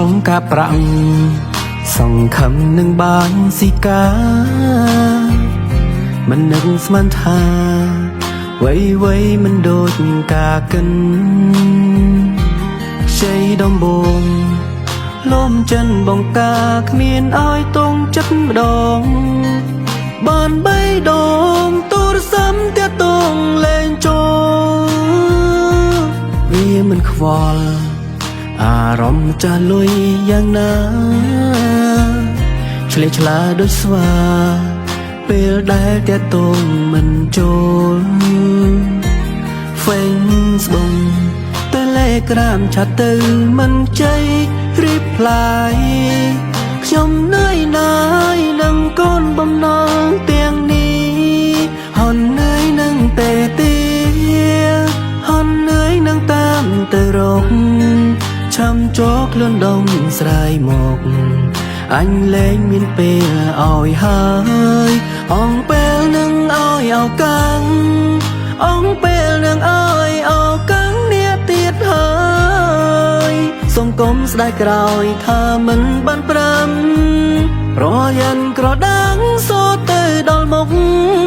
ងការប្រាក់សង្ឃឹមនឹងបានស៊ីកាមិននឹកស្មានថាវ័យវ័យមិនដូចការកិនខ្ចីដំបងលំចិនបងកាគ្មានឲ្យតងចិត្តម្ដងបានបីដងទូរស័ព្ទតាក់ទងលែងចូលវាមិនខ្វល់អារម្មណ៍ចាស់លុយយ៉ាងណាឆ្លេឆ្លាដូចស្វាពេលដែលតាក់ទងមិនចូល Facebook Telegram chat ទៅមិនជ័យ reply ខ្ញុំនឿយណាយនឹងកូនបំណងទាំងនេះហន់នឿយនឹងទេទីហន់នឿយនឹងតាមទៅរកឆាំជោខ្លួនដងស្រាយមកអញលែងមានពេលឲ្យហើយអងពេលនឹងឲ្យឱកាសអងពេលនឹងឲ្យឱកាសនេះទៀតហើយសូមកុំស្ដាយក្រោយថាមិនបានប្រាំរាល់យ៉ាន់ក្រដាងសូទៅដល់មុខ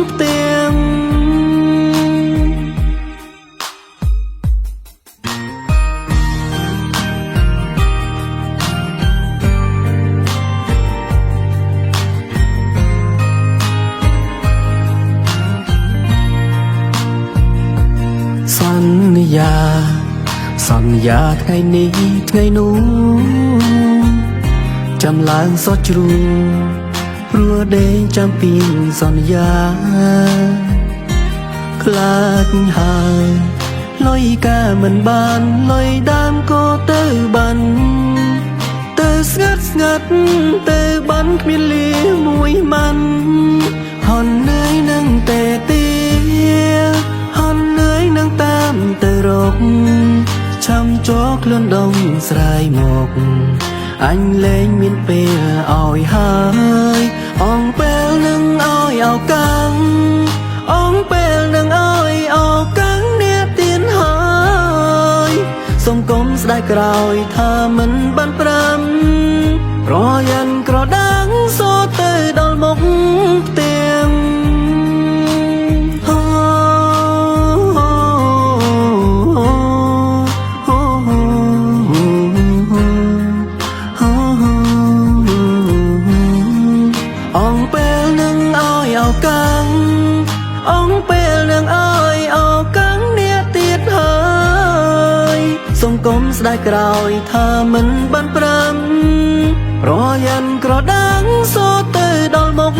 ផ្ទាំង សន្យាសន្យាថ្ងៃនេះថ្ងៃនោះចាំឡើងសោះជ្រូព្រោះដេកចាំពីសន្យាខ្លាចហើយលុយកាមិនបានលុយដើមក៏ទៅបានទៅស្ងាត់ស្ងាត់ទៅបានគ្មានលាមួយម៉ាន់ហន់នឿយនឹងទេទីហន់នឿយនឹងតាមទៅរកឆាំជោខ្លួនដងស្រាយមកអញលែងមានពេលឲ្យហើយអងពេលនឹងឲ្យឱកាសអងពេលនឹងឲ្យឱកាសនេះទៀនហើយសូមកុំស្ដាយក្រោយថាមិនបានប្រាំរាល់យ៉ាន់ក្រដាងសូទៅដល់មុខផ្ទាំង អងពេលនឹងឲ្យឱកាសអងពេលនឹងឲ្យឱកាសនេះទៀតហើយសូមកុំស្ដាយក្រោយថាមិនបានប្រាំរាល់យ៉ាន់ក្រដាងសូទៅដល់មុខ